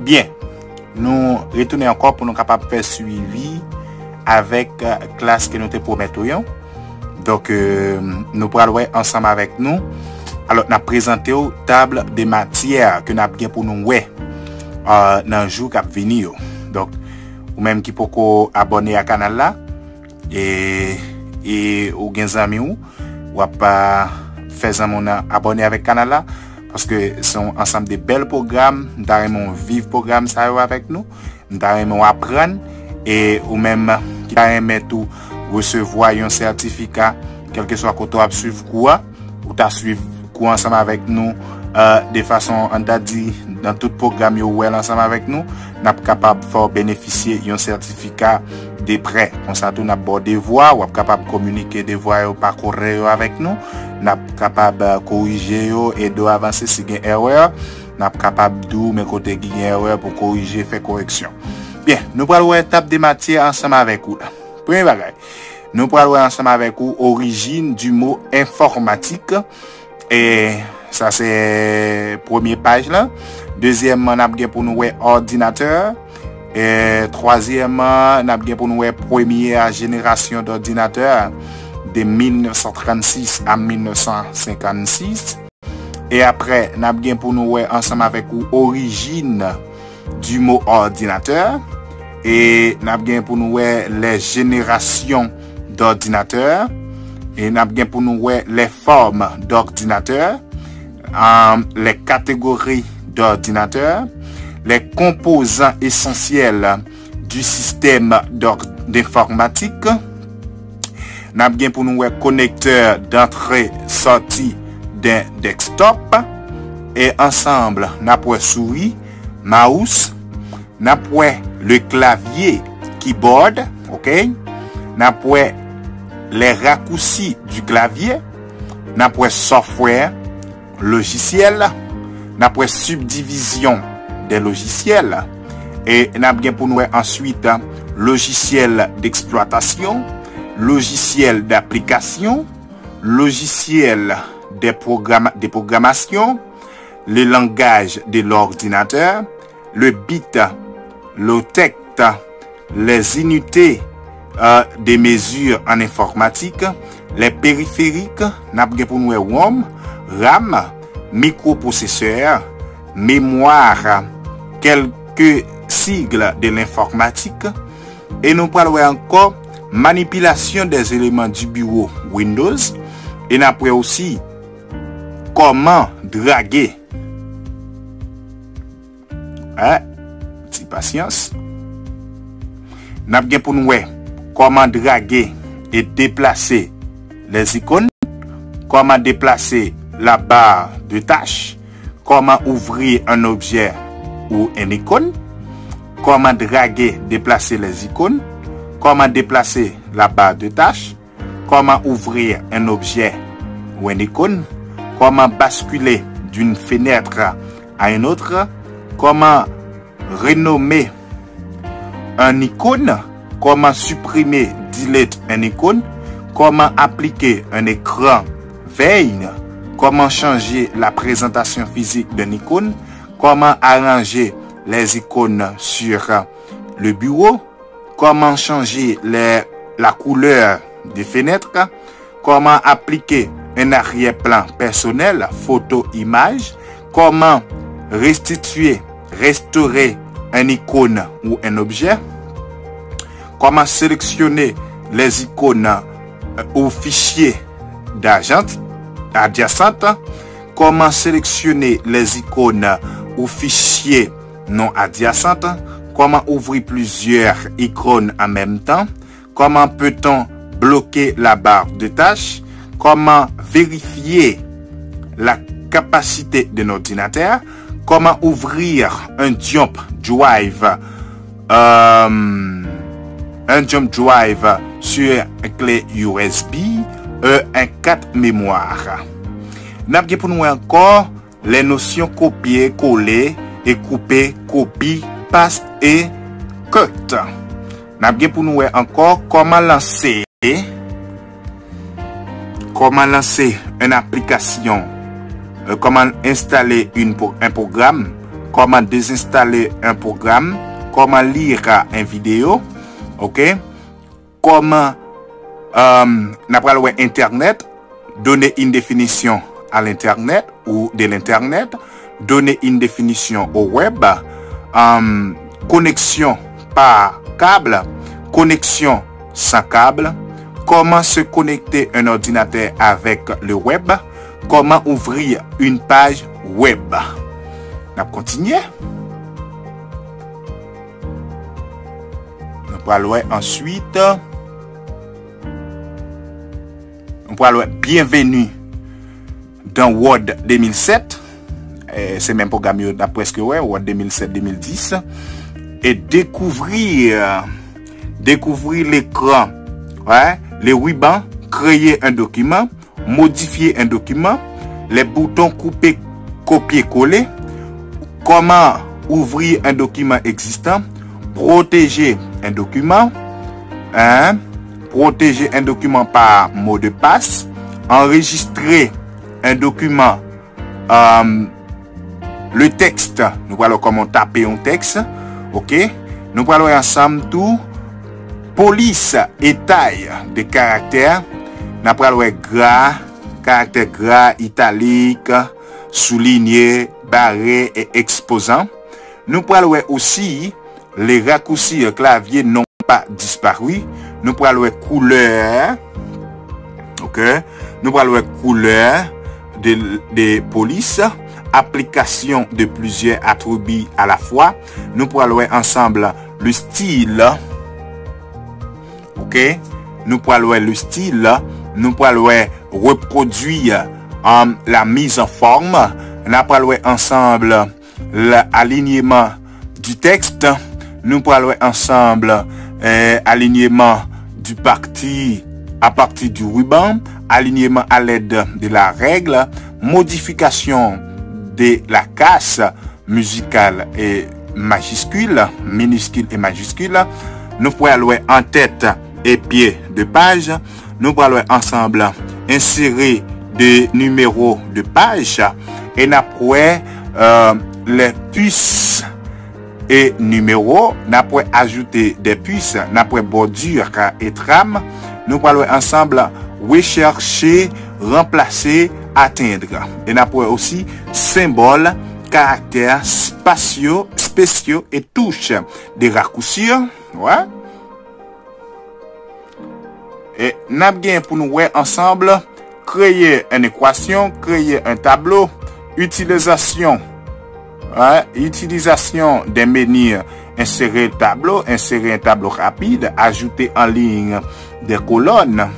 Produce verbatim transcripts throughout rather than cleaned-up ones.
Byen, nou retounen ankò pou nou kapab fè swivi avèk, euh, klas ke nou te pwomèt ou yo. Donk, euh, nou pral wè ansanm avèk nou. Alò, n ap prezante w tab de matyè ke n ap gen pou nou wè, euh, nan jou k ap vini yo. Donk, ou menm ki poko abòne a kanal la, e, e ou gen zanmi w, w ap, a, fè zanmi w nan abòne avèk kanal la, paske se yon ansanm de bèl pwogram. M ta renmen w viv pwogram sa yo avèk nou. M ta renmen w aprann, e ou menm ki ta renmen tou resevwa yon sètifika, kèlkeswa kote w ap swiv kou a, ou ta swiv kou ansanm avèk nou, euh, de fason, an ta di, nan tout pwogram yo, ou wè l ansanm avèk nou, n ap kapab fè w benefisye yon sètifika de prè. Konsa tou, n ap ba w devwa, w ap kapab kominike devwa yo pa korè yo avèk nou, n ap kapab, euh, korije yo, ede w avanse si gen erè, n ap kapab di w men kote ki gen erè pou korije, fè koreksyon. Byen, nou pral wè tab de matyè ansanm avèk ou la. Premye bagay, nou pral wè ansanm avèk ou origine du mot informatique. E sa se premye paj la. Dezyèmman, n ap gen pou nou wè òdinatè. E twazyèmman, n ap gen pou nou wè premyè jenerasyon dòdinatè de mil nèf san trannsis a mil nèf san senkannsis. E aprè, n ap gen pou nou wè ansanm avèk ou orijin du mot ordinateur. E n ap gen pou nou wè les générations d'ordinateurs. E n ap gen pou nou wè les formes d'ordinateurs, euh, les catégories d'ordinateurs, les composants essentiels du système d'or- d'informatique. N ap gen pou nou wè konektè d'antre sòti d'un desktop. E ansanm, n ap wè souri, mouse. N ap wè le clavier, keyboard, ok? N ap wè les raccourcis du clavier. N ap wè software, lojisyèl. N ap wè subdivision des logiciels. E n ap gen pou nou wè answit lojisyèl d'exploitation, lojisyèl d'application, lojisyèl de programa- de programmation, le langage de l'ordinateur, le bit, le tèks, les unités, euh, de mesure en informatique, les périphériques, n ap gen pou nou wè rom, ram, microprocesseur, mémoire, quelques sigles de l'informatique, e nou pral wè ankò manipulation des éléments du bureau Windows, e n ap wè osi kòman drage. Hein? Ti pasyans. N ap gen pou nou wè kòman drage e deplase les icônes, kòman deplase la barre de tâche, comment ouvrir un objet ou une icône, comment draguer, déplacer les icônes, comment déplacer la barre de tâche, comment ouvrir un objet ou une icône, comment basculer d'une fenêtre à une autre, comment renommer un icône, comment supprimer, delete un icône, comment appliquer un écran veille, comment changer la présentation physique d'un icône, comment arranger les icônes sur le bureau, comment changer les, la couleur des fenêtres, comment appliquer un arrière-plan personnel, photo, image, comment restituer, restaurer un icône ou un objet, comment sélectionner les icônes, euh, ou fichiers d'agent- adjacentes, comment sélectionner les icônes ou fichiers non adjacentes, comment ouvrir plusieurs icônes en même temps, comment peut-on bloquer la barre de tâche, comment vérifier la capacité d'un ordinateur, comment ouvrir un jump drive, euh, un jump drive sur clé U S B, euh, un carte mémoire. N ap gen pou nou wè ankò les notions copier, coller et couper, copie, paste et cut. N ap gen pou nou wè ankò kòman lanse, kòman lanse une application, euh, comment installer une pro- un programme, comment désinstaller un programme, comment lire un vidéo, ok? Comment, euh, n a pral wè Internet, donner une définition à l'Internet ou de l'Internet, donner une définition au web, euh, connexion par câble, connexion sans câble, comment se connecter un ordinateur avec le web, comment ouvrir une page web. N ap kontinye. Nou pral wè answit. Nou pral wè Bienvenue dans Word de mil sèt. Eh, se menm pwogram yo n ap prèske wè, Word de mil sèt, de mil dis. E découvrir, découvrir l'écran, ouais, le ruban, créer un document, modifier un document, les boutons couper, copier, coller, comment ouvrir un document existant, protéger un document, hein, protéger un document par mot de passe, enregistrer un document, euh, le texte, nou pral wè kòman w tape yon tèks, ok? Nou pral wè ansanm tou polis e tay de karaktè. N ap pral wè gra, karaktè gra, italik, soulinye, bare e ekspozan. Nou pral wè osi les raccourcis clavier n'ont pas disparu. Nou pral wè koulè. Ok. Nou pral wè koulè de, de polis. Application de plusieurs attributs à la fois. Nou pral wè ansanm le style. Ok. Nou pral wè le style. Nou pral wè reproduire, um, la mise en forme. N a pral wè ansanm l'alignement du texte. Nou pral wè ansanm, eh, alignement du parti à partir du ruban, alignement à l'aide de la règle, modification de la case musicale et majuscule, minuscule et majuscule. Nou pral wè en tête et pied de page. Nou pral wè ansanm insérer des numéros de page. E n ap wè, euh, les puces et numéros. N ap wè ajouter des puces. N ap wè bordure et trame. Nou pral wè ansanm rechercher, remplacer, atteindre. E n ap wè osi symbole, caractères spéciaux, spéciaux et touches de raccourci. Ouais. E n ap gen pou nou wè ansanm, créer une équation, créer un tableau, utilisation, hein, utilisation des menus, insérer tableau, insérer un tableau rapide, ajouter en ligne des colonnes,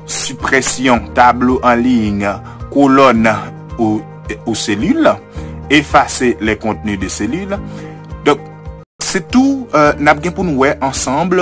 suppression tableau en ligne, colonne ou, ou cellule, effacer les contenus de cellule. Donk, se tou, euh, n ap gen pou nou wè ansanm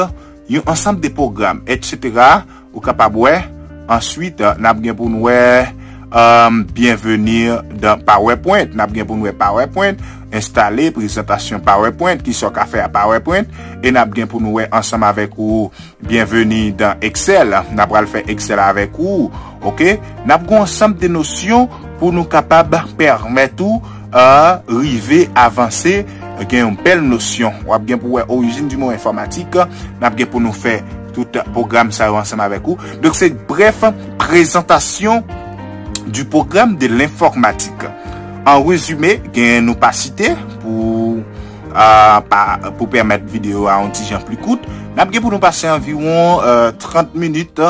yon ansanm de pwogram, et cetera. Ou kapab wè. Answit, n ap gen pou n wè, um, Bienvenue dans PowerPoint. N ap gen pou n wè PowerPoint, enstale prezantasyon PowerPoint, kisa w ka fè a PowerPoint. E n ap gen pou n wè ansanm avèk ou Bienvenue dans Excel. N ap pral fè Excel avèk ou. Ok? N ap gen yon ansanm de nosyon pou nou kapab pèmèt ou, euh, rive avanse, gen yon bèl nosyon. W ap gen pou wè origine du mot informatique. N ap gen pou nou fè tout pwogram sa yo ansanm avèk ou. Donk, se brèf prezantasyon du programme de l'informatique. An rezime, gen nou pa site pou, euh, pa, pou pèmèt videyo a yon ti jan pli kout. N ap gen pou nou pase anviwon, euh, trant minit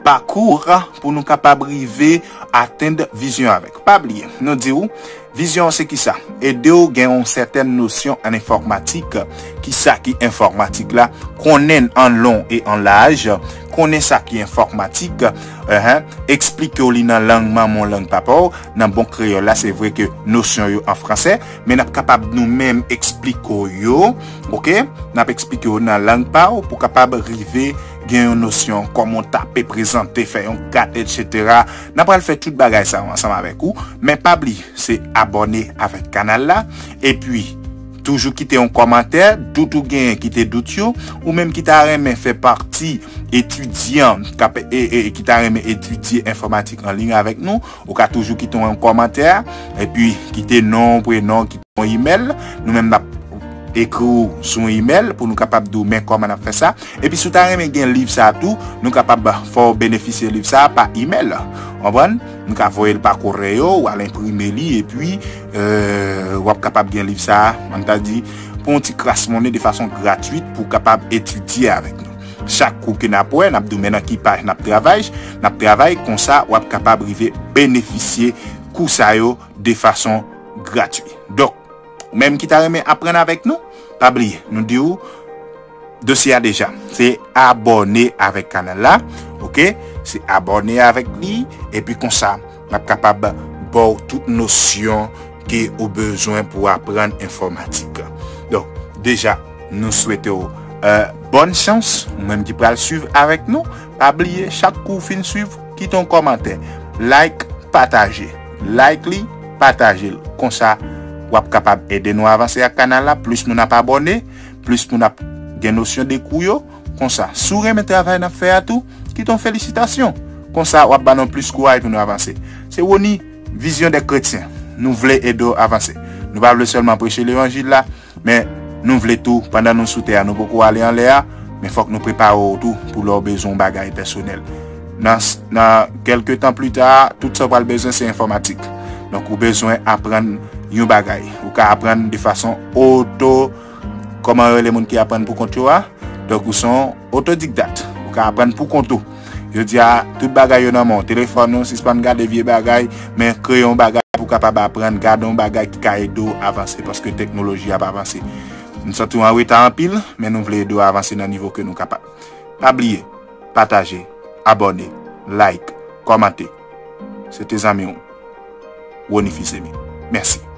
pa kou pou nou kapab rive atenn vizyon avèk. Pa bliye, nou di w, vizyon se kisa? Ede w gen yon sètèn nosyon an enfòmatik. Kisa ki enfòmatik la? Konnen l an lon e an laj, konnen sa ki enfòmatik, enhen, eksplike w li nan lang manman w, lang papa w, nan bon kreyòl la, se vre ke nosyon yo an fransè, men n ap kapab nou menm eksplike w yo, ok? N ap eksplike w nan lang pa w pou kapab rive gen yon nosyon kòman w tape, prezante, fè yon kat, et cetera. N ap pral fè tout bagay sa yo ansanm avèk ou, men pa bliye, se abòne avèk kanal la, epi toujou kite yon kòmantè, dout ou genyen, kite dout yo, ou menm ki ta renmen fè pati etidyan k ap, e, e, ki ta renmen etidye enfòmatik an liy avèk nou, ou ka toujou kite yon kòmantè, epi kite non, prenon, kite yon imèl, nou menm n ap ekri w sou yon imèl pou nou kapab di w men kòman n ap fè sa. Epi si w ta renmen gen liv sa a tou, nou kapab fè w benefisye liv sa a pa imèl. Konprann? Nou ka voye l pa korèyo, w al enprime li, epi euh, w ap kapab gen liv sa a, ann ta di, pou yon ti kras monnen de fason gratwit pou w kapab etidye avèk nou. Chak kou ke n ap wè, n ap di w men nan ki paj n ap travay, n ap travay, konsa w ap kapab rive benefisye kou sa yo de fason gratwi. Donk, ou menm ki ta renmen aprann avèk nou, pa bliye, nou di w dosye a deja. Se abòne avèk kanal la, oke? Se abòne avèk li, epi konsa, n ap kapab ba w tout nosyon ke ou bezwen pou aprann enfòmatik. Donk, deja, nou swete w euh, bòn chans, ou menm ki pral swiv avèk nou. Pa bliye, chak kou w fin swiv, kite yon kòmantè. Like, pataje. Like li, pataje l. Konsa, w ap kapab ede nou avanse ak kanal la. Plis moun ap abòne, plis moun ap gen nosyon de kou yo. Konsa, si w renmen travay n ap fè a tou, kite yon felisitasyon. Konsa, w ap ban nou plis kouraj pou nou avanse. Se Woni, Vizyon de Kretyen. Nou vle ede w avanse. Nou pa vle sèlman preche levanjil la, men nou vle tou, pandan nou sou tè a, nou poko ale anlè a, men fòk nou prepare w tou pou lè w bezwen yon bagay pèsonèl. Nan, nan kèlke tan pli ta, tout sa w pral bezwen se enfòmatik. Donk, ou bezwen aprann yon bagay. Ou ka aprann de fason oto, kòman yo rele moun ki aprann pou kont yo a? Donk, ou se yon otodikdat. Ou ka aprann pou kont ou. Jodi a, tout bagay yo nan men w. Telefòn ou, sispann gade vye bagay, men kreye yon bagay pou w kapab aprann, gade yon bagay ki ka ede w avanse, paske teknoloji ap avanse. Nou santi w an reta anpil, men nou vle ede w avanse nan nivo ke nou kapab. Pa bliye, pataje, abòne, like, kòmante. Se te zanmi w, Rony Fils-Aimé. Mèsi.